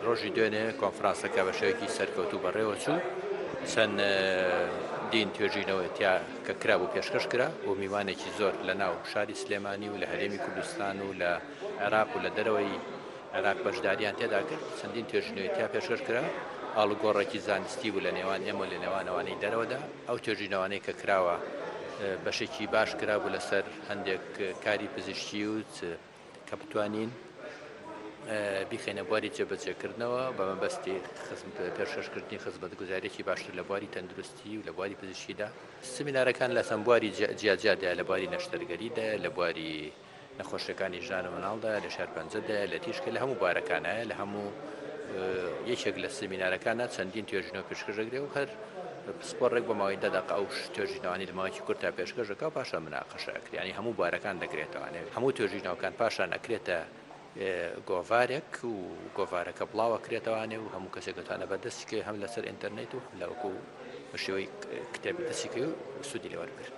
ڕۆژی دوێنێ کۆنفرانسەکە بە شێوەیەکی سەرکەوتوو بەڕێوەچوو، چەند دین توێژینەوە تیا کە کرابوو پێشکەش کرا و میوانێکی زۆر لە ناو شاری سلێمانی و لە هەرێمی کوردستان و لە عێراق و لە دەرەوەی عێراق بەشداریان تێدا کرد، چەندین توێژینەوەی تیا پێشکەش کرا، ئاڵوگۆڕێکی زانستی بوو لە نێوان ئێمە و لە نێوان ئەوانەی دەرەوەدا، ئەو توێژینەوانەی کە کراوە بەشێکی باش کرابوو لەسەر هەندێک کاری پزیشکی و کە بتوانین بیخەینە بواری جێبەجێکردنەوە بە مەبەستی پێشکەشکردنی خزمەتگوزارییەکی باشتر لە بواری تەندروستی و لە بواری پزیشکیدا. سمینارەکان لە چەند بواری جیاجیادایە، لە بواری نەشتەرگەریدایە، لە بواری نەخۆشیەکانی ژنان و مناڵدایە، لە شێرپەنجەدایە، لە تیشکە، لە هەموو بوارەکانایە، لە هەموو یەکێک لە سمینارەکانە چەندین توێژینەوە پێشکەش دەکرێت و هەر پسپۆڕێک بۆ ماوەی دە دەقە ئەو توێژینەوانەی لە ماوەیەکی کورتدا پێشکەش دەکا و پاشان مناقەشە ئەکرێ یانی هەموو بوارەکان دەگرێتەوانێ هەموو توێژینەوەکان پاشان ئەکرێتە گۆڤارێک و گۆڤارەکە بڵاو ئەکرێتەوانێ و هەموو کەسێک دەتوانێت بەردەستی کەوێ هەم لەسەر ئینتەرنێت و هەم لە وەکوو بە شێوەی کتێب دەستی کەوێ و سوودی لێ وەربگرن.